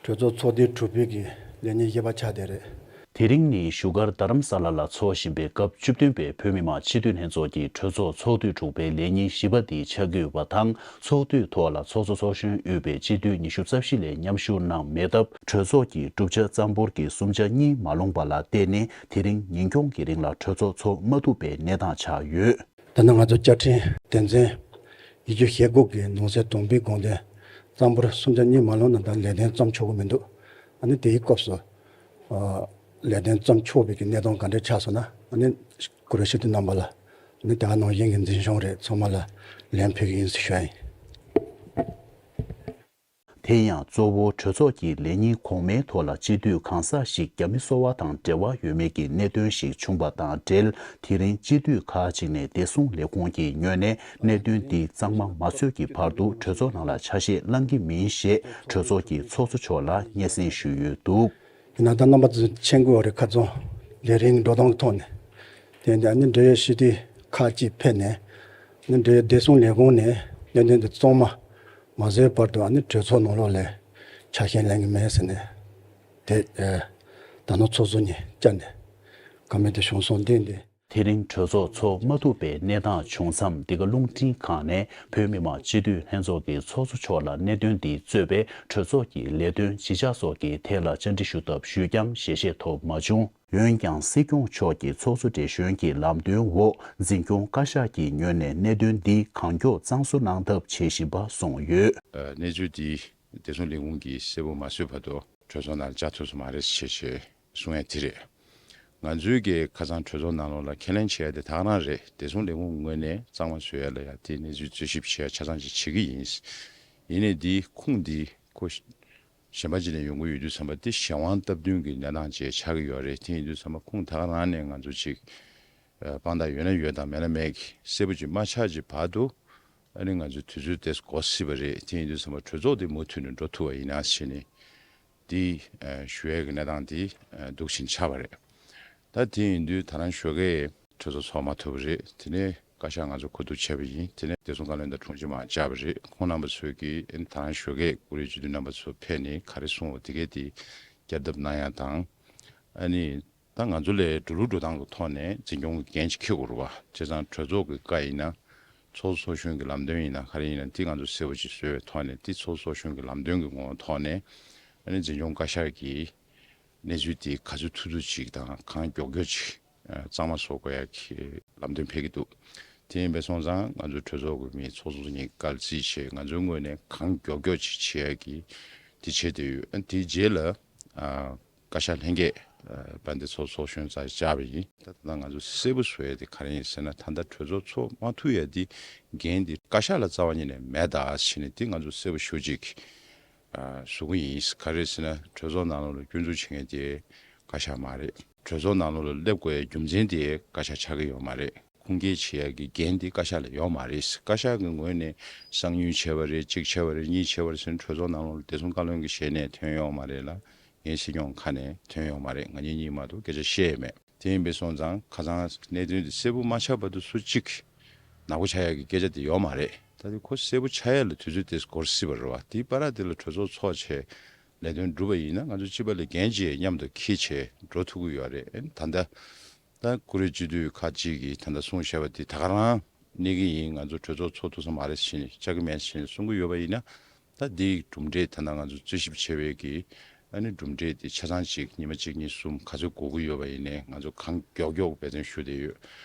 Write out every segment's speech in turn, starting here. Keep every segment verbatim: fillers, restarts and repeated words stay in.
གྲོས་ཚོགས་ཚོགས་དུས་དྲུག་པའི་གི་ལས་ཉིན་བཞི་པ་ཆགས་བསྡད་རེད། དེ་རིང་ནི་བཞུགས་སྒར་རྡ་རམ་ས་ལ་ལ་འཚོགས་བཞིན་པའི་སྐབས་བཅུ་བདུན་པའི་བོད་མི་མང་སྤྱི་འཐུས་ལྷན་ཚོགས་ཀྱི་གྲོས་ཚོགས་ཚོགས་དུས་དྲུག་པའི་ལས་ཉིན་བཞི་པ་འདི་ཆགས་ཀྱི་ཡོད་པ་དང་། ཚོགས་དུས་ཐོག་ལ་ཚོགས་གཙོ་ཚོགས་གཞོན་དབུས་པའི་སྤྱི་འཐུས་ཉི་ཤུ་རྩ་བཞི་ལས་མཉམ་ཞུགས་གནང་མེད་སྟབས། གྲོས་ཚོགས་ཀྱི་གྲུབ་ཆ་གཙང་པོར་གྱི་གསུམ་ཆ་གཉིས་མ་ལོངས་པ་ལ་བརྟེན་ནས། དེ་རིང་ཉིན་འཁྱོངས་ཀྱི་རིང་ལ་གྲོས་ཚོགས་ཚོགས་མ་ཐུབ་པའི་གནས་སྟངས་ཆགས་ཡོད། ད་ནི་ང་ཚོ་བཅའ་ཁྲིམས་དོན་ཚན་ཉི་ཤུ་ཞེ་དགུ་གི་ནང་གསེས་དང་པོའི་དགོངས་དོན་གཙང་པོར་གསུམ་ཆ་གཉིས་མ་ལོངས་ན་ད་ལས་དོན་བརྩམ་ཆོག་གི་མི་འདུག་ཨ་ནི་དེའི་སྐབས་སུ་ཨ་ལས་དོན་བརྩམ་ཆོག་པའི་གི་གནས་སྟངས་ག་འདྲ་ཆགས་སོང་ན། ཨ་ནི་གུ་རུ་སྤྱི་འཐུས་རྣམ་པ་ལ། ཨ་ནི་དེ་ག་ནང་བཞིན་གྱི་འཛིན་སྐྱོང་རེད། ཚང་མ་ལ་ལན་ཕུལ་གྱི་ཡིན་ཞུ་ཡ་ཡིན། དེ་ཡང་གཙོ་བོ་གྲོས་ཚོགས་ཀྱི་ལས་ཉིན་གོང་མའི་ཐོག་ལ་སྤྱི་འཐུས་གང་ཟག་ཞིག་རྒྱ་མི་སོ་པ་དང་འབྲེལ་བ་ཡོད་མེད་ཀྱི་གནད་དོན་ཞིག་བྱུང་བ་དང་འབྲེལ། དེ་རིང་སྤྱི་འཐུས་ཁག་ཅིག་ནས་བདེ་སྲུང་ལས་ཁུངས་ཀྱི་ངོས་ནས་གནད་དོན་འདི་གཙང་མ་མ་བཟོས་ཀྱི་བར་དུ་གྲོས་ཚོགས་ནང་ལ་ཆ་ཤས་བླང་གི་མིན་ཞེས་གྲོས་ཚོགས་ཀྱི་ཚོགས་གཙོ་མཆོག་ལ་སྙན་སེང་ཞུས་ཡོད་འདུག་ཡིན་ན་ད་རྣམ་པ་ཚོས་མཁྱེན་གྱི་ཡོད་རེད། ཁ་རྩང་ལས་རིམ་འགྲོ་སྟངས་ཀྱི་ཐོག་ནས། དེ་འདི་ཨ་ནི་འབྲེལ་ཡོད་སྤྱི་འཐུས་ཁག་ཅིག་ཕེབས་ནས། ཨ་ནི་འབྲེལ་ཡོད་བདེ་སྲུང་ལས་ཁུངས་ནས་གནད་དོན་འདི་གཙང་མ་མ་བཟོས་བར་དུ་ཨ་ནི་གྲོས་ཚོགས་ནང་ལོགས་ལ་ཆ་ཤས་ལེན་གྱི་མེད་ཟེར་ནས། དེ་ཨེ་ད་ནང་ཚོགས་གཙོ་ནས་བཅར་ནས་བཀའ་མོལ་དེ་བྱུང་སོང་། དེ་འདི། དེ་རིང་གྲོས་ཚོགས་ཚོགས་མ་ཐུབ་པའི་གནས་སྟངས་བྱུང་མཚམས། འདི་ག་རླུང་འཕྲིན་ཁང་ནས་བོད་མི་མང་སྤྱི་འཐུས་ལྷན་ཚོགས་ཀྱི་ཚོགས་གཙོ་མཆོག་ལ་གནད་དོན་འདི་གཙོས་པའི་གྲོས་ཚོགས་ཀྱི་ལས་དོན་ཇི་ཆགས་སོགས་ཀྱི་ཐད་ལ་བཅར་འདྲི་ཞུ་ཐབས་ཞུས་ཀྱང་ཞལ་བཞེས་ཐོབ་མ་བྱུང་། འོན་ཀྱང་སྲིད་སྐྱོང་མཆོག་གི་ཚོགས་གཙོ་བགྲེས་གཞོན་གྱི་ལམ་སྟོན་འོག་འཛིན་སྐྱོང་བཀའ་ཤག་གི་ངོས་ནས་གནད་དོན་འདི་གང་མགྱོགས་གཙང་བཟོ་གནང་ཐབས་བྱེད་བཞིན་པ་གསུངས་ཡོད། ཨ་གནས་ཚུལ་འདི་བདེ་སྲུང་ལས་ཁུངས་ཀྱིས་གསལ་པོ་མ་བཟོས་བར་དུ་གྲོས་ཚོགས་ནང་བཅར་ཐུབ་ས་མ་རེད་ཞེས་ཞེས་གསུང་ཡ་དེ་རེད། ང་ཚོའི་གི་ཁ་སང་གྲོས་ཚོགས་ནང་ལོགས་ལ་ཁས་ལེན་བྱས་ཡ་དེ་ད་ག་རང་རེད། བདེ་སྲུང་ལས་ཁུངས་ངོས་ནས་གཙང་མ་བཟོ་ཡ་ལ་ཡ་དེ་གནས་ཚུལ་རྩད་ཞིབ་བྱེད་ཡ་ཆ་ཚང་ཅིག་བྱེད་ཀྱི་ཡིན། ཡིན་ནའི་འདི་ཁུངས་འདི་ཁོ་གཞན་པ་ཅིག་ནས་ཡོང་གི་ཡོད་དུས་ཙམ་པ་དེ་གཞན་དབང་སྟབས་བསྟུན་གྱི་གནས་སྟངས་ཅིག་ཆགས་ཀྱི་ཡོད་རེད། དེ་ཡིན་དུས་ཙམ་པ་ཁུངས་ད་ག་རང་ནས་ང་ཚོ་ཅིག་ཨ་དཔང་རྟགས་ཡོད་ན་ཡོད་དང་མེད་ན་མེད་ཀྱི་གསལ་པོ་ཅིག་མ་ཆགས་ཅིག་བར་དུ། ཨ་ནི་ང་ཚོའི་དུས་ཚོད་དེ་འགོར་སྲིད་པ་རེད། དེ་ཡིན་དུས་ཙམ་པ་གྲོས་ཚོགས་དེ་མུ་མཐུད་ནས་འགྲོ་ཐུབ་པ་ཡིན་ན་ཞེས་ནས་འདི་ཨ་ཞུ་ཡས་ཀྱི་གནས་སྟངས་དེ་ཨ་འདུག་བཞིན་ཆགས་པ་རེད། ད་དེ་ཡིན་དུས་ད་རང་ཞོགས་ཀས་གྲོས་ཚོགས་ཚོགས་མ་ཐུབ་པ་རེད། དེ་ནས་བཀའ་ཤག་ང་ཚོ་གོ་བསྡུར་བྱས་པ་ཡིན། དེ་ནས་བདེ་སྲུང་བཀའ་བློན་དང་དྲུང་ཆེ་མར་བཅར་བ་རེད། ཁོང་རྣམ་པ་ཚོས་ཀྱིས་ཨ་ནི་ད་རང་ཞོགས་ཀས་བཀུར་འོས་སྤྱི་འཐུས་རྣམ་པ་ཚོ་ཕེབས་ནས་ག་རེ་གསུངས་པ་དེ་གས་དེ་བསྐྱར་ལྡབ་གནང་ཡ་དང་། ཨ་ནི། ད་ང་ཚོ་ལས་འགྲོ་ལུགས་འགྲོ་སྟངས་ཀྱི་ཐོག་ནས་འཛིན་སྐྱོང་གི་འགན་ཅིག་འཁྱེར་དགོས་རེད་བ། བྱས་ཙང་གྲོས་ཚོགས་ཀྱི་བཀའ་ཡིན་ན། ཚོགས་གཙོ་ཚོགས་གཞོན་གྱི་ལམ་སྟོན་ཡིན་ན་ག་རེ་ཡིན་ན་དེ་ང་ཚོ་གསལ་པོ་ཅིག་བཟོས་པའི་ཐོག་ནས་དེ་ཚོགས་གཙོ་ཚོགས་གཞོན་གྱི་ལམ་སྟོན་གྱི་ངོ་བོ་ཐོག་ནས་ཨ་ནི་འཛིན་སྐྱོང་བཀའ་ཤག་གིས་གནས་ཚུལ་དེ་ག་ཚོད་ཐུབ་ཐུབ་ཅིག་དང་གང་མགྱོགས་མགྱོགས་ཅིག་གཙང་མ་བཟོ་དགོས་ཡ་གི་ལམ་སྟོན་ཕེབས་ཀྱི་འདུག་དེ་ཡིན་པས་སོང་ཙང་ང་ཚོ་གྲོས་ཚོགས་ཀྱི་མི་ཚོགས་གཙོ་གཉིས་བཀའ་བརྩིས་བྱས་ང་ཚོའི་ངོས་ནས་གང་མགྱོགས་མགྱོགས་ཅིག་བྱེད་ཡ་གི་དེ་བྱེད་བསྡད་ཡོད། ཨ་དེའི་རྗེས་ལ་ཨ། བཀའ་ཤག་ལྷན་རྒྱས་དཔལ་ལྡན་ཚོགས་ཚོགས་གཞོན་རྩ་བཞག་པ་ཡིན། ད་ལྟ་ང་ཚོ་གསལ་པོ་བཟོ་ཡ་དེ་ག་རེ་ཡིན་ཟེར་ན་ད་ལྟ་གྲོས་ཚོགས་ཚོགས་མ་ཐུབ་ཡ་དེ་འགན་དེ་བཀའ་ཤག་ལ་རྩ་བ་ཉིད་ནས་མེད་ད་ཟེར་ནས་དེ་ང་ཚོ་གསལ་པོ་ཞུ་ཅིག་བཟོ་གི་ཡིན། ག་རེ་ཟེར་ན་གྲོས་ཚོགས་ནང་ལོགས་ལ་སྐྱོན་འཛུགས་བྱེད་མཁན་དེ་བཀའ་ཤག་མ་རེད། གྲོས་ཚོགས་ནང་ལོགས་ལ་སླེབས་དགོས་ཡ་རྒྱུ་མཚན་དེ་བཀའ་ཤག་ཆགས་ཀྱི་ཡོད་མ་རེད། ཁུངས་སྐྱེལ་བྱེད་ཡ་གི་འགན་དེ་བཀའ་ཤག་ལ་ཡོད་མ་རེད། བཀའ་ཤག་གི་ངོས་ནས་གསང་མྱུལ་བྱས་པ་རེད། གཅིག་བྱས་པ་རེད། གཉིས་བྱས་པ་རེད་ཟེར་ནས་གྲོས་ཚོགས་ནང་ལོགས་ལ་བདེ་སྲུང་བཀའ་བློན་གྱི་ཞལ་ནས་ཐོན་ཡོད་མ་རེད་ལ། ངའི་སྲིད་སྐྱོང་ཁ་ནས་ཐོན་ཡོད་མ་རེད། ང་གཉིས་གཉིས་མ་གཏོགས་སྐད་ཆ་བཤད་ཡོད་མེད། དེ་ཡིན་པས་སོང་ཙང་ཁ་སང་གནད་དོན་དེ་གསལ་པོ་མ་ཆགས་བར་དུ་སུ་གཅིག་ནག་པོ་ཆགས་ཡག་གི་སྐད་ཆ་དེ་ཡོད་མ་རེད། ད་དེ་ཁོ་གསལ་པོ་ཆགས་ཡག་ལ་དུས་ཚོད་དེ་འགོར་སྲིད་པ་རེད་བ། དེའི་བར་དེ་ལ་གྲོས་ཚོགས་ཚོགས་བྱས་ལས་དོན་སྒྲུབ་པ་ཡིན་ན་ང་ཚོ་སྤྱི་པ་ལས་འགན་ཅིག་མཉམ་དུ་འཁྱེར་བྱས་འགྲོ་ཐུབ་ཀྱི་ཡོད་རེད། ཨ་ནི་ད་ལྟ་ད་བཀུར་འོས་སྤྱི་འཐུས་ཁག་ཅིག་གིས་ད་ལྟ་གསུངས་བཞག་པ་དེ་ད་ག་རང་གནས་ཀྱི་ཡིན། ང་ཚོ་གྲོས་ཚོགས་ཚོགས་ཐུབ་ས་མ་རེད་ཟེར་ནས་བཅར་གྱི་མེད་ཟེར་ནས་གསུང་གི་ཡོད་པ་ཡིན་ན། ད་འདིའི་གྲུབ་འབྲས་ད་ལྟ་ང་ཚོ་རྩད་ཞིབ་བྱས་པའི་གི་ཨ་ནི་གྲུབ་འབྲས་དེ་ཆ་ཚང་ཅིག་ཉི་མ་གཅིག་གཉིས་གསུམ་ག་ཚོད་འགོར་གྱི་ཡོད་པ་ཡིན་ནའི་ང་ཚོ་གང་མགྱོགས་མགྱོགས་འབད་བརྩོན་ཞུ་བསྡད་ཡོད།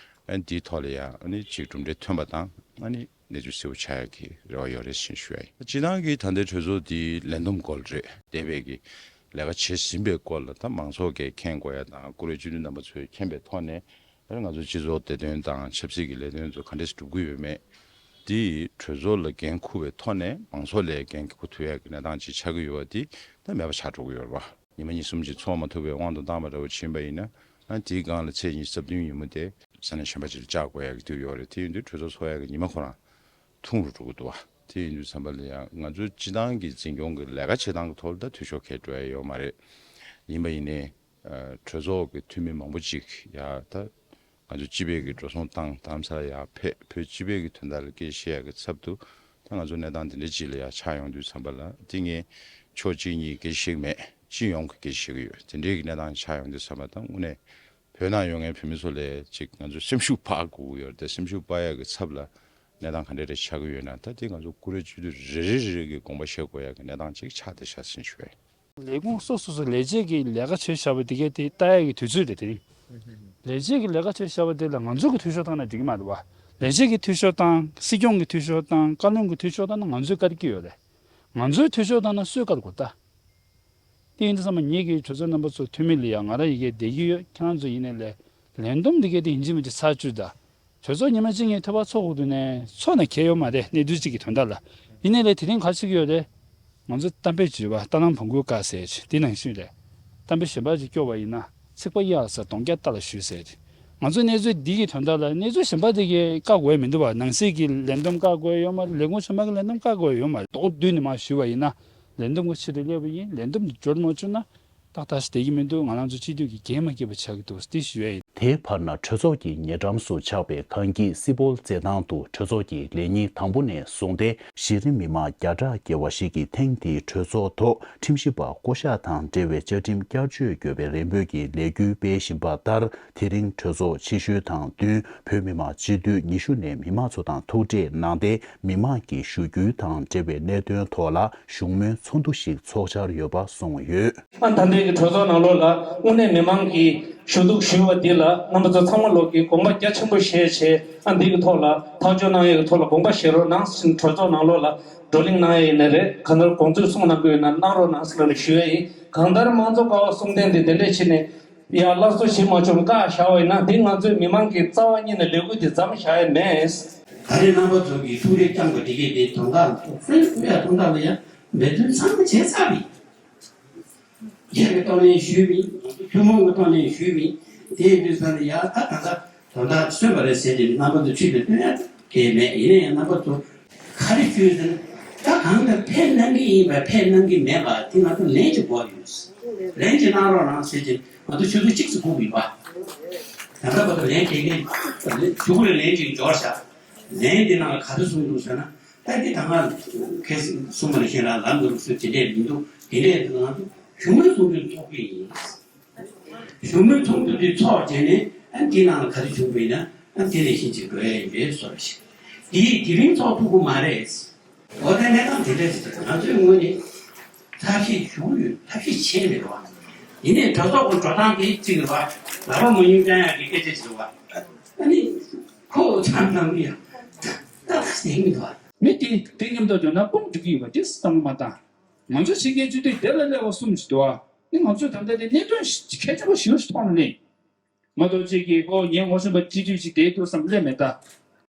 ཨ་ནི་འདིའི་ཐོག་ལ་ཡང་ཨ་ནི་ཅིག་གྲུབ་འབྲས་ཐོན་པ་དང་ཨ་ནི་གནས་ཚུལ་གསལ་པོ་ཆགས་ཡག་གི་རེ་བ་ཡོད་རེད་ཅེས་ཞུ་ཡ་ཡིན། སྤྱིར་བཏང་གི་ད་ལྟའི་གྲོས་ཚོགས་འདི་ལས་བསྡོམས་སྐོར་རེད། འདས་པའི་གི་ལས་ཀ་བྱེད་ཟིན་པའི་སྐོར་ལ་ད་མང་ཚོགས་ཀྱིས་མཁྱེན་དགོས་ཡ་དང་བཀུར་འོས་སྤྱི་འཐུས་རྣམ་པ་ཚོས་མཁྱེན་པའི་ཐོག་ནས། ད་ང་ཚོ་སྤྱི་ཚོགས་བདེ་དོན་དང་ཆབ་སྲིད་ཀྱི་ལས་དོན་ཚོ་ག་འདྲས་སྒྲུབ་ཀྱི་ཡོད་མེད། དེ་ཡིས་གྲོས་ཚོགས་ལ་འགན་འཁུར་བའི་ཐོག་ནས་མང་ཚོགས་ལ་འགན་འཁུར་ཐུབ་ཡག་གི་གནས་སྟངས་ཅིག་ཆགས་ཀྱི་ཡོད་པ་དེ་ད་མེད་པ་ཆགས་འགྲོ་གི་ཡོད་རེད་བ། ཉི་མ་གཉིས་གསུམ་ཅིག་ཚོགས་མ་ཐུབ་པའི་དབང་དུ་བཏང་བ་འདྲ་བོ་ཕྱིན་པ་ཡིན་ན། ཨ་དེའི་སྒང་ལ་ཚེས་ཉི་ཤུ་རྩ་བདུན་ཉིན་མོ་དེ་ས་གནས་གཞན་པ་ཅིག་ལ་བཅར་དགོས་ཡག་གི་དུས་ཡོད་རེད། དེ་ཡིན་དུས་གྲོས་ཚོགས་ཚོགས་ཡག་གི་ཉི་མ་ཁོ་རང་ཐུང་རུ་འགྲོ་གི་འདུག་བ། དེ་ཡིན་དུས་ཙམ་པ་ལ་ཡང་ང་ཚོའི་སྤྱི་བཏང་གི་འཛིན་སྐྱོང་གི་ལས་ཀ་བྱེད་སྟངས་ཀྱི་ཐོག་ལ་ད་འཐུས་ཤོར་གང་ཡང་འགྲོ་ཡ་ཡོད་མ་རེད། ཡིན་པ་ཡིན་ནའི། གྲོས་ཚོགས་ཀྱི་འཐུས་མི་མང་པོ་ཅིག་ཡར་ད་ང་ཚོ་སྤྱི་པའི་གི་འགྲོ་སོང་བཏང་རྡ་རམ་ས་ལ་ཡར་ཕེབས། བོད་སྤྱི་པའི་གི་དོན་དག་ལ་སྐད་ཆ་བཤད་ཡག་གི་ཚབ་ཏུ་ད་ང་ཚོ་གནས་སྟངས་འདི་འདྲ་ཅིག་ལ་ཡར་ཆགས་ཡོང་དུས་ཙམ་པ་ལ་དེ་ངས་ ཕྱོགས་གཅིག་གཉིས་སྐད་ཆ་བཤད་ཀྱི་མེད། སྤྱི་ཡོངས་ཀྱི་སྐད་ཆ་བཤད་ཀྱི་ཡོད། དེ་འདྲའི་གི་གནས་སྟངས་ཆགས་ཡོང་དུས་ཙམ་པ་དང་། དངོས་གནས་བོད་ནང་ཡོད་མཁན་བོད་མི་ཚོ་ལ་ཅིག་ང་ཚོས་སེམས་ཤུགས་སྤར་དགོས་ཀྱི་ཡོད་རེད་དེ། སེམས་ཤུགས་སྤར་ཡག་གི་ཚབ་ལ་གནས་སྟངས་ག་འདྲ་རེ་ཆགས་ཀྱི་ཡོད་ན། ད་དེ་ང་ཚོ་ཀུ་རེ་བཅུད་བསྡུས་རེ་རེ་རེ་རེ་གི་དགོངས་པ་བཞེས་དགོས་ཡག་གི་གནས་སྟངས་ཅིག་ཆགས་བསྡད་ཤག་ཟེར་ཞུ་ཡ་ཡིན། ལས་ཁུངས་སོ་སོ་སོ་ལས་བྱེད་ཀྱི་ལས་ཀ་བྱས་བཞག་པ་དེ་གའི་དེ་ལྟ་ཡག་གི་དུས་ཚོད་རེད། དེ་རིང་ལས་བྱེད་ཀྱི་ལས་ཀ་བྱས་བཞག་པ་དེ་ལ་ང་ཚོ་གི་འཐུས་ཤོར་བཏང་ན་འགྲིག་གི་མ་རེད་བ། ལས་བྱེད་ཀྱི་འཐུས་ཤོར་བཏང་། སྲིད་སྐྱོང་གི་འཐུས་ཤོར་བཏང་། བཀའ་བློན་གྱི་འཐུས་ཤོར་བཏང་ན་ང་ཚོས་བཀག་གི་ཡོད་རེད། ང་ཚོའི་འཐུས་ཤོར་བཏང་ན་སུས་བཀག་དགོས་ད། དེ་ཡིན་དུས་ཙམ་པ་ངེད་ཀྱིས་གྲོས་ཚོགས་རྣམ་པ་ཚོ་འཐུས་མི་ལ་ཡང་ང་རང་ཡི་གེ་བསྡད་ཀྱི་ཡོད། ཁྱེད་རང་ཚོ་ཡིན་ནའི་ལས་ལས་བསྡོམས་འདི་གའི་དེ་ཡིན་གཅིག་མིན་གཅིག་ཚར་བཅུག་ད། གྲོས་ཚོགས་ཉི་མ་གཅིག་གཉིས་ཐོས་པ་ཚོགས་དགོས་དུས་ནས་ཚོགས་ནས་གལ་ཡོད་མ་རེད། གནས་ཚུལ་གཅིག་གི་དོན་དག་ལ། ཡིན་ནའི་ལས་དེ་རིང་ག་རེ་བྱེད་ཀྱི་ཡོད་རེད། ང་ཚོ་གཏམ་དཔེ་བརྗོད་པ་རྟ་གླང་བོང་ཀུ་བཀག་ཟེར་ཅིག་དེ་ནང་བཞིན་རེད། གཏམ་དཔེ་གཞན་པ་ཅིག་སྐྱོར་བ་ཡིན་ན། ཚིག་པ་གཡག་ལ་ཟ་གདོང་བརྒྱ་རྟ་ལ་གཞུས་ཟེར་ཅིག་ང་ཚོ་གནས་ཚུལ་འདི་གི་དོན་དག་ལ་གནས་ཚུལ་གཞན་པ་དེ་གའི་བཀག་དགོས་མི་འདུག་བ། ནང་སྲིད་ཀྱི་ལས་བསྡོམས་བཀག་དགོས་ཡོད་མ་རེད། ལས་ཁུངས་གཞན་པ་གི་ལས་བསྡོམས་བཀག་དགོས་ཡོད་མ་རེད། མདོར་བསྡུས་ནས་མར་ཞུས་པ་ཡིན་ན། ལས་བསྡོམས་ཀྱི་ཆེད་དུ་སླེབས་པ་ཡིན། ལས་བསྡོམས་འདི་འབྱོར་མ་བྱུང་ན། ཏག་ཏག་ཞིག་བསྡད་ཀྱི་མི་འདུག་ང་རང་ཚོ་སྤྱི་འཐུས་ཀྱི་འགན་མ་འཁྱེར་བ་ཆགས་ཀྱི་འདུག་འདི་ཞུ་ཡ་ཡིན། དེའི་བར་ན་གྲོས་ཚོགས་ཀྱི་ཉེ་འགྲམ་སུ་ཆགས་པའི་ཁང་དཀྱིལ་སིལ་སྤོལ་རྩེད་ཐང་དུ་གྲོས་ཚོགས་ཀྱི་ལས་ཉིན་དང་པོ་ནས་བཟུང་སྟེ། གཞི་རིམ་མི་མང་བརྒྱ་ཕྲག་བརྒལ་བ་ཞིག་གིས་ཐེངས་འདིའི་གྲོས་ཚོགས་ཐོག་ཁྲིམས་ཞིབ་པ་བསྐོ་གཞག་དང་འབྲེལ་བའི་བཅའ་ཁྲིམས་བསྐྱར་བཅོས་དགོས་པའི་རེ་འབོད་ཀྱི་ལས་འགུལ་སྤེལ་བཞིན་པ་ལྟར། དེ་རིང་གྲོས་ཚོགས་ཕྱི་བཤོལ་དང་བསྟུན། བོད་མི་མང་སྤྱི་འཐུས་ཉི་ཤུ་ནས་མི་མང་ཚོ་དང་ཐུག་འཕྲད་གནང་སྟེ། མི་མང་གི་ཞུ་སྐུལ་དང་འབྲེལ་བའི་གནད་དོན་ཐོག་ལ་བཞུགས་མོལ་ཚོགས་འདུ་ཞིག་ཚོགས་འཆར་ཡོད་པ་གསུངས་ཡོད། ཨ་ད་ལྟའི་གི་གྲོས་ཚོགས་ནང་ལོགས་ལ་དངོས་གནས་མི་མང་གིས་ཞུ་གཏུག་ཞུས་པ་འདི་ལ་རྣམ་པ་ཚོ་ཚང་མ་ལོག་གིས་དགོངས་པ་རྒྱ་ཆེན་པོ་བཞེས་བྱས། ཨ་འདི་གི་ཐོག་ལ་ཐག་གཅོད་གནང་ཡས་ཀྱི་ཐོག་ལ་དགོངས་པ་བཞེས་རོགས་གནང་ཟེར། གྲོས་ཚོགས་ནང་ལོགས་ལ་བགྲོ་གླེང་གནང་ཡས་ཡིན་ནའི་རེད། གང་ལྟར་དགོངས་ཚུལ་གསུངས་གནང་གི་ཡོད་ན་གནང་རོགས་གནང་ཟེར་ལབ་ནས་ཞུ་ཡས་ཡིན། གང་ལྟར་མང་གཙོ་ཀ་བ་གསུམ་ལྡན་འདི་དེ་འདྲས་བྱས་ནས་ཡར་སླར་གསོ་བྱེད་མ་བྱུང་བཀག་བཞག་པ་ཡིན་ན། འདི་ང་ཚོའི་མི་མང་གི་རྩ་བ་ཉིད་ནས་ལས་འགུལ་འདི་མཚམས་བཞག་ཡས་མེད། ད་རེས་རྣམ་པ་ཚོ་གིས་ཐུགས་རེ་བསྐྱངས་པ་འདི་གས་འདི་དོན་དག་ལ་ཐུགས་སེམས་ཀུན་ཡ་དོན་དག་ལ་ཡ་འབད་བརྩོན་ཚང་མ་བྱས་ཚར་རེད། ཡ་གི་གཏོང་ལེན་ཞུས་མིན། ཐུན་མོང་གི་གཏོང་ལེན་ཞུས་མིན། དེ་ཡིན་དུས་ས་ནས་ཡ་ད་ད་ལྟ་དོན་དག་གསོན་པ་རེད་ཟེར་ཏེ་རྣམ་པ་ཚོ་ཆུད་དུ་བཏོན་ཡ་གལ་མེད། ཡིན་ན་ཡང་རྣམ་པ་ཚོ་ག་རེ་བྱུང་ཟེར་ན། ད་གང་ལྟར་ཕན་གནང་གི་ཡིན་པ་ཕན་གནང་གི་མེད་པ་དེ་ང་ཚོ་ལན་ཅིག་དགོས་ཡོད། ལན་ཅིག་གནང་རོགས་གནང་ཟེར་ཏེ་ང་ཚོ་ཆུ་ཚོད་གཅིག་ཙམ་སྒུག་ཡོད་པ། ད་ལྟ་བར་དུ་ལན་དེ་གའི་གཞུག་ལ་ལན་ཅིག་འབྱོར་བཞག་ལན་དེ་ནང་ལ་ག་ཚོད་གསུངས་འདུག་ཟེར་ན། ད་འདི་ད་ང་ཁས་གསུངས་པ་ནང་བཞིན་ལ་ལམ་དུ་རུག་སུ་དེ་འདྲས་མི་འདུག་དེ་འདྲས་འདུག་ང་ཚོ་བཞུགས་མོལ་ཚོགས་འདུ་ཚོགས་ཀྱི་ཡིན། བཞུགས་མོལ་ཚོགས་འདུ་འདི་ཚོགས་བྱས་ནས་ཨ་འདི་ནང་ལ་ག་རེ་བྱུང་བ་ཡིན་ན་ཨ་འདི་ལས་གཞན་ཅིག་འགྲོ་ཡ་ཡིན་པས་སོ་ར་ཞིག་འདི་དེ་རིང་ཚོགས་ཐུབ་ཀྱི་མ་རེད། འོ་ད་གནས་སྟངས་དེ་འདྲས་ཟེར་ང་ཚོའི་ངོས་ནས་ཐབས་ཤེས་ཞུ་གི་ཡོད། ཐབས་ཤེས་བྱས་ནས་རེད་བ། ཡིན་ནའི་གྲོས་ཚོགས་ཀྱི་འགྲོ་སྟངས་དེ་གཅིག་རེད་བ། ལག་པ་མ་ཉུང་བསྟན་ཡག་གི་སྐད་ཆ་ཞིག་རེད་བ། ཨ་ནི་ཁོ་ཚང་ནང་གི་ཡ་ད་ད་ཟེར་གི་མི་འདུག་བ། མི་དེ་དེ་མཉམ་དུ་འགྲོ་ན་དཔུང་འགྲིག་གི་ཡོད་པ་དེ་བསམ་བློ་མ་བཏང་། ང་ཚོ་བྱེད་མཁན་སྤྱི་འཐུས་དེ་ལ་སླེབས་པ་གསུམ་ཞིག་འདུག་བ། ནི་ང་ཚོས་ད་ལྟ་དེ་གནད་དོན་གལ་ཆེན་པོ་ཞིག་མཐོང་ནས། མ་གཏོགས་གཅིག་གིས་ཨོ་ངས་ངོ་ཤེས་པ་སྤྱི་འཐུས་ཤིག་དེའི་ཐུགས་བསམ་སླེབས་མེད་ད།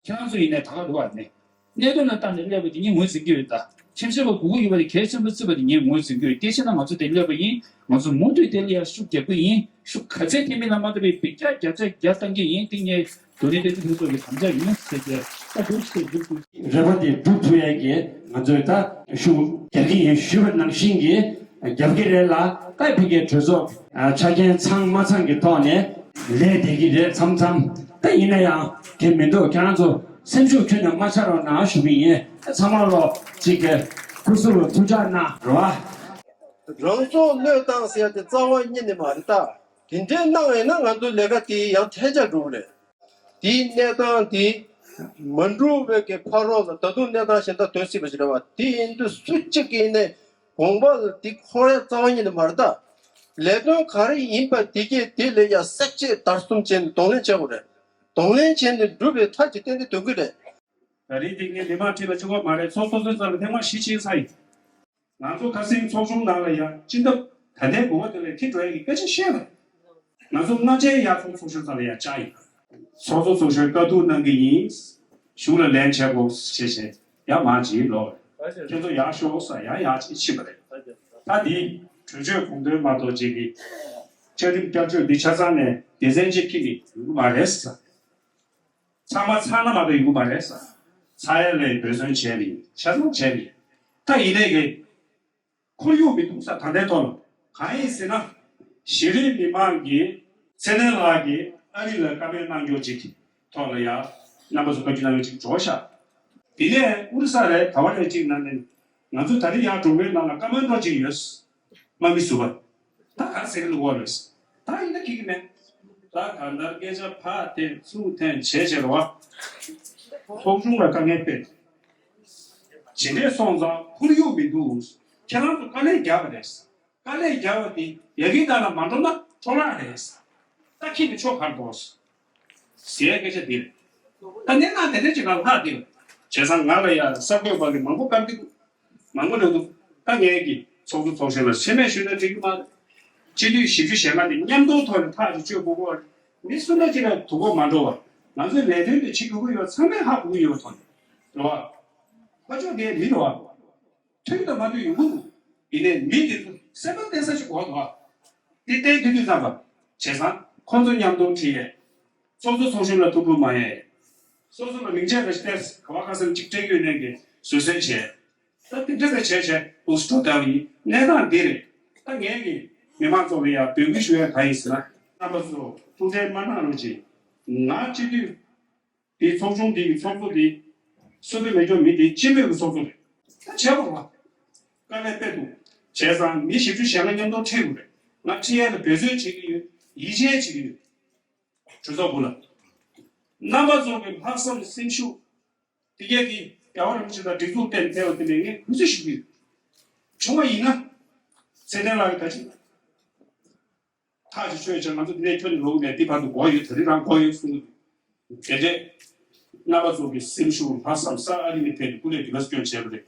ཁྱེད་རང་ཚོ་ཡིན་ནའི་ད་ག་འདུག་བ་ནས། གནད་དོན་ལ་བལྟས་ནས་སླེབས་པ་དེ་ངས་ངོས་འཛིན་གྱི་ཡོད་ད། ཁྲིམས་ཞིབ་པ་དགོས་ཀྱི་ཡོད་པ་དེ་གལ་ཆེན་པོ་བརྩིས་པ་དེ་ངས་ངོས་འཛིན་གྱི་ཡོད། དེ་བྱས་ན་ང་ཚོ་དེ་སླེབས་པ་ཡིན། ང་ཚོ་མུ་མཐུད་དེ་ལ་ཡང་ཤུགས་རྒྱག་གི་ཡིན། ཤུགས་ག་ཚད་ཐེབས་མིན་ལ་མ་ལྟོས་པའི་བེད་སྤྱོད་བརྒྱ་ཆ་བརྒྱ་བཏང་གི་ཡིན། དེ་ངས་དོ་རིང་དེ་ཚོ་ཚོ་གི་དམ་བཅའ་ཡིན་ཟེར་གྱི་ད་འདུག་ཟེར་འདུག་འདུག་རེ་བ་དེ་སྒྲུབ་ཐུབ་ཡས་ཀྱི་ང་ཚོས་ད་ཤུགས་རྒྱག་གི་ཡིན་ཞུས་པ་ནང་བཞིན་གྱི་རྒྱབ་ཀྱི་རེད་ལ། ད་ཕ་གིའི་གྲོས་ཚོགས་ཆ་རྐྱེན་ཚང་མ་ཚང་གི་ཐོག་ནས་ལས་བསྡད་ཀྱི་རེད། མཚམས་མཚམས་ད་ཡིན་ན་ཡང་དེ་མི་འདུག་ཁྱེད་རང་ཚོ་སེམས་ཤུགས་ཁྱོན་ནས་མ་ཆག་རོགས་གནང་ཞུ་གི་ཡིན། ཚང་མ་ལོ་གཅིག་གི་སྐུ་གཟུགས་ལ་ཐུགས་ཅག་གནང་རོགས། རང་སྲོག་བློས་བཏང་ཟེར་ཡ་དེ་རྩ་བ་ཉིད་ནས་མ་རེད་ད། དེ་འདྲའི་གནང་ཡིན་ན་ང་ཚོའི་ལས་ཀ་དེ་ཡང་ཐལ་ཆ་འགྲོ་གི་རེད། དེའི་གནས་སྟངས་དེ་མ་འགྲོ་བའི་གི་ཕ་རོལ་ལ་ད་དུང་གནས་སྟངས་གཞན་དག་ཐོན་སྲིད་པ་ཞིག་རེད་བ། དེ་ཡིན་དུས་སུ་གཅིག་གིས་ནས་དགོངས་པ་ལ་དེ་འཁོར་ཡ་རྩ་བ་ཉིད་ནས་མ་རེད་ད། ལས་དོན་ག་རེ་ཡིན་པ་དེ་གས་དེ་ལས་ཡ་སྲེག་བཅད་བརྡར་གསུམ་བྱས་ནས་གདོང་ལེན་བྱེད་དགོས་རེད། གདོང་ལེན་བྱས་ནས་འགྲུབ་པའི་མཐའ་ཅིག་ཏན་ཏན་ཐོན་གི་རེད། ད་རེས་འདི་ངས་མི་མང་ཁྲི་ལ་གཅིག་པོ་མ་རེད། ཚོགས་གཙོ་ཚོའི་རྩ་ལ་ཐེངས་མ་བཞི་ཕྱིན་ཚར་ཡིན། ང་ཚོ་ཁ་སང་ཚོགས་ཆུང་ནང་ལ་ཡང་སྤྱི་འདེམས་ད་ལྟའི་དགོས་པ་དེ་ལས་ཁྱི་འགྲོ་ཡ་གི་སྐད་ཆ་བཤད་རེད། ང་ཚོ་སྔ་ཆའི་ཡར་ཚོགས་ཚོགས་ཆུང་ཚང་ལ་ཡང་བཅར་ཡིན། ཚོགས་གཙོ་ཚོགས་གཞོན་བཀའ་བསྡུར་གནང་གི་ཡིན། གཞུང་ལ་ལན་འཆད་དགོས་ཞེས་བཤད་ཡ་མ་བྱེད་ལོ། ཁྱོད་ཚོ་ཡར་ཤོག་ས་ཡར་ཡར་ཅིག་ཕྱིན་པ་རེད། ད་འདི་གྲོས་ཆོད་དགོངས་དོན་མ་གཏོགས་ཅིག་གི་བཅའ་ཁྲིམས་བསྐྱར་བཅོས་འདི་ཆ་ཚང་ནས་སྡེ་ཚན་གཅིག་གིས་ནི་ཡོང་གི་མ་རེད་ས། ཚང་མ་ཚང་ན་མ་གཏོགས་ཡོང་གི་མ་རེད་ས། ཚ་ཡ་ལས་འབད་བརྩོན་བྱས་ནི་ཆ་ཚང་བྱས་ནི། ད་ཡིན་ནའི་གི་ཁོར་ཡུག་མི་འདུག་ས། ད་ལྟའི་ཐོག་ལ་གང་ཡིན་ཟེར་ན། གཞི་རིམ་མི་མང་གིས་ཚེ་བརྟན་ལགས་ཀྱིས་ཨ་རི་ལ་བཀའ་མོལ་གནང་རྒྱུ་ཅིག་ཐོག་ལ་ཡ་རྣམ་པ་ཚོ་བཀའ་བཀྱོན་གནང་རྒྱུ་ཅིག་འགྲོ་ཤག་དེ་ནས་ཨོ་རི་ས་རེད། ད་བ་རེད་ཅིག་ན་ནས་ ང་ཚོ་ད་རེས་ཡར་འགྲོ་མཁན་ནང་ལ་ཀ་མན་ཌོ་གཅིག་ཡོད། དམག་མི་ཟུར་པ། ད་ག་རེ་ཟེར་གི་འདུག་གོ་རེད། ད་ཡིན་ན་ཁྱི་གི་མེད། ད་གང་ལྟར་སྐད་ཆ་ཕར་འཐེན་ཚུར་འཐེན་བྱས་བྱས་རེད་བ། ཚོགས་ཆུང་ལ་དཀའ་ངལ་སྤེལ། ཇི་འདྲས་སོང་ཙང་ཁོར་ཡུག་མི་འདུག་ཁྱེད་རང་ཚོ་དཀའ་ལས་རྒྱག་པ་རེད། དཀའ་ལས་རྒྱག་པ་དེ་ཡ་གི་ད་ལ་མ་འགྲོ་ན་འཕྲོ་བརླག་རེད། ད་ཁྱི་གི་ཕྱོགས་གར་འགྲོ། ཟེར་སྐད་ཆ་འདི་རེད། ད་གནས་སྟངས་དེ་འདྲ་ཅིག་ལ་ལྷག་འདི་རེད། བྱས་ཙང་ང་ལ་ཡ་གསར་འགོད་པ་གི་མང་པོ་བཀར་གི་འདུག་མང་པོ་ལབ་འདུག་ད་ངས་ཀྱི་ཚོགས་གཙོ་ཚོགས་གཞོན་ལ་ཆེད་མེད་ཞུས་ན་འགྲིག་གི་མ་རེད། སྤྱི་འཐུས་བཞི་བཅུ་ཞེ་ལྔ་དེ་མཉམ་དུ་ཐོག་ནས་ཐག་ཅིག་གཅོད་དགོས་ཀྱི་རེད། མི་སུ་འདྲ་ཅིག་ལ་དུག་པ་མ་འགྲོ་བ། ང་ཚོའི་ལས་དོན་དེ་བྱེད་དགོས་ཀྱི་ཡོད་ཚང་མས་ཧ་གོ་གི་ཡོད་ཐོག་ནས་རེད་བ། ཁ་ཕྱོགས་དེ་མི་རེད་བ། མཐུན་དང་མ་མཐུན་ཡོང་གི་འདུག་ཡིན་ནའི་མི་དེ་ཚོ་སེམས་པ་བརྟན་ས་ཞིག་དགོས་འདུག་བ། དེ་བསྟན་དུས་དུས་ཙམ་པ། བྱས་ཙང་ཁོང་ཚོ་མཉམ་དུ་ཁྲིད་ཡས། ཚོགས་གཙོ་ཚོགས་གཞོན་ལ་ཐུགས་ཁུར་མ་ཡས། སོ་སོ་ལ་མིང་ཆད་རེ་སྟེར་ག་བ་ག་སེམས་གཅིག་སྤྲད་ཡོད་ནས་ཀྱི་བཟོད་བསྲན་བྱས། ད་དེ་འདྲ་བས་བྱས་བྱས་འདུག་སྤྲོ་བཏང་ཡིན་གནས་སྟངས་འདི་རེད། ད་ངས་ཀྱི་མི་མང་ཚོ་ལ་ཡང་འབོད་སྐུལ་ཞུ་ཡས་ག་ཡིན་ཟེར་ན། རྣམ་པ་ཚོ་ཐུགས་ཁྲལ་མ་གནང་རོགས་གྱིས། ང་སྤྱི་འཐུས། དེའི་ཚོགས་ཆུང་དེ་ཡི་ཚོགས་གཙོ་དེ་སུ་དེ་མེད་ཀྱང་མི་དེ་སྤྱི་མོས་ཀྱི་ཚོགས་གཙོ་རེད། ད་བྱས་པ་རེད་བ། དཀའ་ལས་དཔེ་འདུག་བྱས་ཙང་མི་བཞི་བཅུ་ཞེ་ལྔ་མཉམ་དུ་ཁྲིད་དགོས་རེད། ང་ཁྲིད་ཡས་ལ་འབད་བརྩོན་བྱེད་ཀྱི་ཡོད། ཡིད་ཆེས་བྱེད་ཀྱི་ཡོད། གྲོས་ཚོགས་བུ་ལ། རྣམ་པ་ཚོ་གི་ལྷག་བསམ་སེམས་ཤུགས། དེ་གས་ཀྱི་རྒྱལ་བ་རིན་པོ་ཆེ་དང་སྒྲིག་འཛུགས་གཏན་འཁེལ་བ་དེ་ལས་ངས་གུས་བརྩི་ཞུ་གི་ཡོད། བྱུང་བ་ཡིན་ན། ཚེ་བརྟན་ལགས་ཀྱིས་ད་ཅི། ཐག་ཅིག་ཆོད་ཅིང་ང་ཚོ་འདི་ནས་ཁྱོན་ནས་ལོག་མེད། འདི་བར་དུ་འགོར་ཡོད། ད་རིང་རང་འགོར་ཡོད་གསུང་གི་འདུག་དེ་འདྲས་རྣམ་པ་ཚོ་གི་སེམས་ཤུགས་ལྷག་བསམ་ས་ཨ་རི་ནས་ཕེབས་ཏེ་སྐུ་ལས་དུས་ལ་སྐྱོན་བྱས་པ་རེད།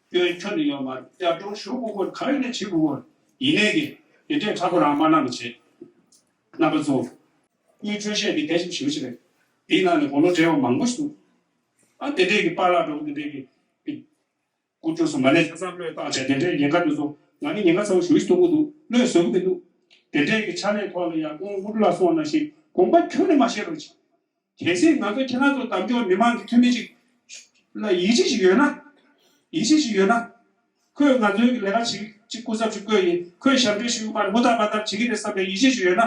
སྐྱོན་ཁྱོན་ནས་ཡོད་མ་རེད། རྒྱབ་སྐྱོར་ཞུ་དགོས་སྐོར་ག་རེ་ནས་བྱེད་དགོས་སྐོར་ཡིན་ནའི་གི་དེ་འདྲས་མཁྲེགས་པོ་རང་མ་གནང་བ་བྱེད། རྣམ་པ་ཚོ་དབུས་འཕྲོད་བཞེས་འདི་གལ་ཆེན་པོ་ཞེ་པོ་ཅིག་རེད། དེའི་ནང་ནས་དགུང་ལོ་བགྲེས་པ་མང་པོ་ཞིག་འདུག་ཨ་དེ་འདྲས་ཀྱི་པཱ་ལགས་འགྲོ་གི་དེ་འདྲས་ཀྱི། སྐུ་ཕྲུག་ཚོ་མ་ནས་ཆ་ཚང་བློས་བཏང་བྱས་དེ་འདྲའི་ཉེན་ཁ་དེ་ཚོ་ང་ནི་ཉེན་ཁ་ཚ་བོ་ཞེ་པོ་ཞིག་མཐོང་གི་འདུག་བློས་བཟོད་ཀྱི་མི་འདུག་དེ་འདྲའི་གི་ཕྱག་ལས་ཐོག་ལ་ཡང་སྐུ་ངོ་དངོས་གྲུབ་ལགས་གསུངས་པ་ནང་བཞིན་དགོངས་པ་ཁྱོན་ནས་མ་བཞེས་རོགས་གྱིས། གལ་སྲིད་ང་ཚོ་ཁྱེད་རང་ཚོ་འདེམས་སྐྱོར་མི་མང་གི་འཐུས་མི་ཅིག་ལ་ཡིད་ཆེས་ཤིག་ཡོད་ན། ཡིད་ཆེས་ཤིག་ཡོད་ན། ཁོས་ང་ཚོའི་གི་ལས་ཀ་ཅིག་ཅིག་སྐུ་ཚབ་ཅིག་བསྐོས་ཡིན། ཁོས་ཞབས་འདྲེན་ཞུ་གི་མ་རེད། མུ་མཐའ་མ་མཐའ་བྱེད་ཀྱི་རེད་བསམ་པའི་ཡིད་ཆེས་ཤིག་ཡོད་ན།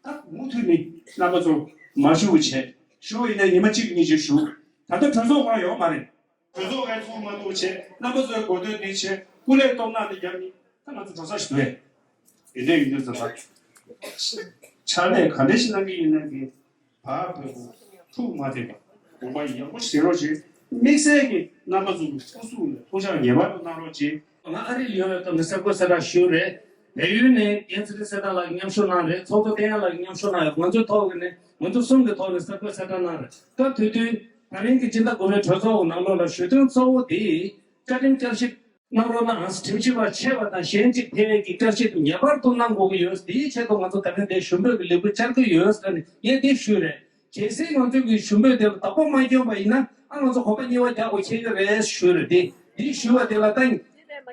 ད་མུ་མཐུད་ནས་རྣམ་པ་ཚོ་མ་ཞུ་བ་བྱས། ཞུ་བ་ཡིན་ན་ཉི་མ་གཅིག་གཉིས་ཅིག་ཞུ། ད་ལྟ་གྲོས་ཚོགས་ཁག་ཡོད་མ་རེད། གྲོས་ཚོགས་ཁག་ཚོགས་མ་ཐུབ་བྱས། རྣམ་པ་ཚོའི་གོ་ཐོས་འདི་བྱས། སྐུ་ལས་གཏོང་གནང་འདི་རྒྱབ་ནི་ད་ང་ཚོ་འགྲོ་ས་ཞིག་འདུག་གས། དེ་འདྲ་ཡིན་དུས་ཙམ་པ། ཕྱག་ལས་ག་འདྲ་ཞིག་གནང་གི་ཡིན་ན་གི་བག་ཕེབས་པོ་ཐུགས་མ་ཐེག་པ། དགོངས་པ་ཡག་པོ་ཞིག་བཞེས་རོགས་བྱེད། དམིགས་བསལ་གྱི་རྣམ་པ་ཚོ་གི་སྐུ་གཟུགས་ལ་ཐུགས་ཅག་ངེས་པར་དུ་གནང་རོགས་བྱེད། ང་ཨ་རི་ལ་ཡོད་པའི་སྐབས་ནས་གསར་འགོད་གསལ་བསྒྲགས་ཞུས་རེད། བལ་ཡུལ་ནས་རྒན་ཚེ་རིང་གསལ་བརྡ་ལགས་ཀྱིས་མཉམ་ཞུགས་གནང་རེད། ཚོགས་གཙོ་བསྟན་དབྱངས་ལགས་ཀྱིས་མཉམ་ཞུགས་གནང་ཡོད། ང་ཚོའི་ཐོག་གི་ནས་ང་ཚོ་གསུམ་གྱི་ཐོག་ནས་གསར་འགོད་གསལ་བསྒྲགས་གནང་རེད། སྐབས་དེ་དུས་ད་རིང་གི་སྤྱི་ཟླ་དགུ་པའི་གྲོས་ཚོགས་ནང་ལོགས་ལ་ཞུ་དོན་གཙོ་བོ་དེ་བཅའ་ཁྲིམས་བསྐྱར་ཞིབ་གནང་རོགས་གནང་། ཁྲིམས་ཞིབ་པ་ཆེ་བ་དང་གཞན་གཅིག་ཕེབས་ཡས་ཀྱི་བསྐྱར་ཞིབ་ངེས་པར་དུ་གནང་དགོས་ཀྱི་ཡོད། དེའི་ཆེད་དུ་ང་ཚོ་ད་རིང་འདིར་ཞུ་འབོད་ཀྱི་ལས་འགུལ་བཅར་གྱི་ཡོད་ཟེར་ནས་ངས་འདི་ཞུས་རེད། གལ་སྲིད་ང་ཚོས་ཀྱི་ཞུ་འབོད་དེ་ལ་བདག་པོ་མ་བསྐྱོན་པ་ཡིན་ན། ཨ་ང་ཚོ་གོམ་པ་གཉིས་པ་རྒྱག་དགོས་འཁེལ་གྱི་རེད་ཞུས་རེད། དེ་འདི་ཞུ་བ་དེ་ལ་ད་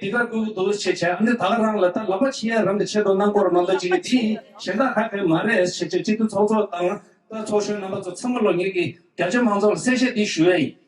འདི་གར་བསྐུལ་གྱི་འདུག་ཅེས་བྱས། ཨ་ནི་ད་ག་རང་ལ་ད་ལག་པ་འཆང་ཡས་རང་གི་ཆེད་དུ་གནང་དགོས་རེད་མ་གཏོགས་ཅིག་གི་དེ་གཞན་དག་ཁ་ཁ་མ་རེད་ཅེས་བྱས། སྤྱི་འཐུས་ཚོགས་གཙོ་དང་ད་ཚོགས་གཞོན་རྣམ་པ་ཚོ་ཚང་མ་ལ་ངེད་ཀྱིས་རྒྱ་ཆེ་མང་ཚོགས་ལ་གསལ་བཤད་འདི་ཞུ་ཡས་ཡིན།